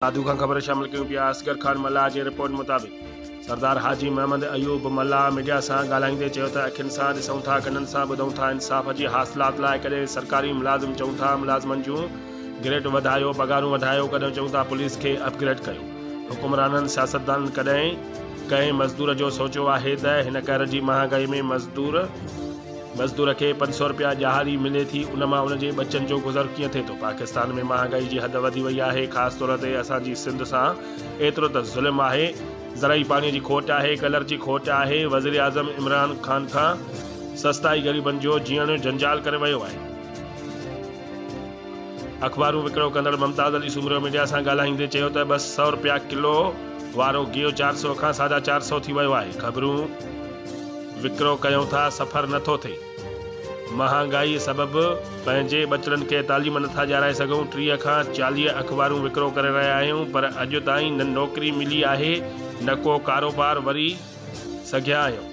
دادو کان خبر شامل ڪيون پيا اصغر خان ملاح جي رپورٽ مطابق سردار حاجي محمد ايوب ملاح ميڊيا سان ڳالهائيندي چيو ته اکين سان ڏسون ٿا ڪنن سان ٻڌون ٿا انصاف جي حاصلات لاء ڪڏهن سرڪاري ملازم چئون ٿا ملازمن جون گريڊ وڌايو پگهارون وڌايو ڪڏهن چئون ٿا پوليس کي اپ گريڊ ڪيو حڪمرانن سياستدانن ڪڏهن ڪنهن مزدور جو سوچيو آهي ته هن قهر جي مهانگائي ۾ مزدور مزدور کي 500 رپيا ڏهاڙي ملي ٿي ان مان ان جي ٻچن جو گذر ڪيئن ٿئي ٿو؟ پاڪستان ۾ مهانگائي جي حد وڌي وئي آهي خاص طور تي اسان جي سنڌ سان ايترو ته ظلم آهي زرعي پاڻي جي کوٽ آهي ڪلر جي کوٽ آهي وزيراعظم عمران خان کان سستائي غريبن جو جيئڻ جنجال ڪري ويو آهي. اخبارون وڪرو ڪندڙ ممتاز علي سومرو ميڊيا سان ڳالهائيندي چيو ته 200 رپيا ڪلو وارو گيهه 400 کان ساڍا 400 ٿي ويو آهي، خبرون وڪرو ڪيون ٿا سفر نٿو ٿئي، مهانگائي سبب پنهنجي ٻچڙن کي تعليم نٿا ڏيارائي سگهون، 30 کان 40 اخبارون وڪرو ڪري رهيا آهيون پر اڄ تائين نه نوڪري ملي آهي نه ڪو ڪاروبار وري سگهيا آهيون.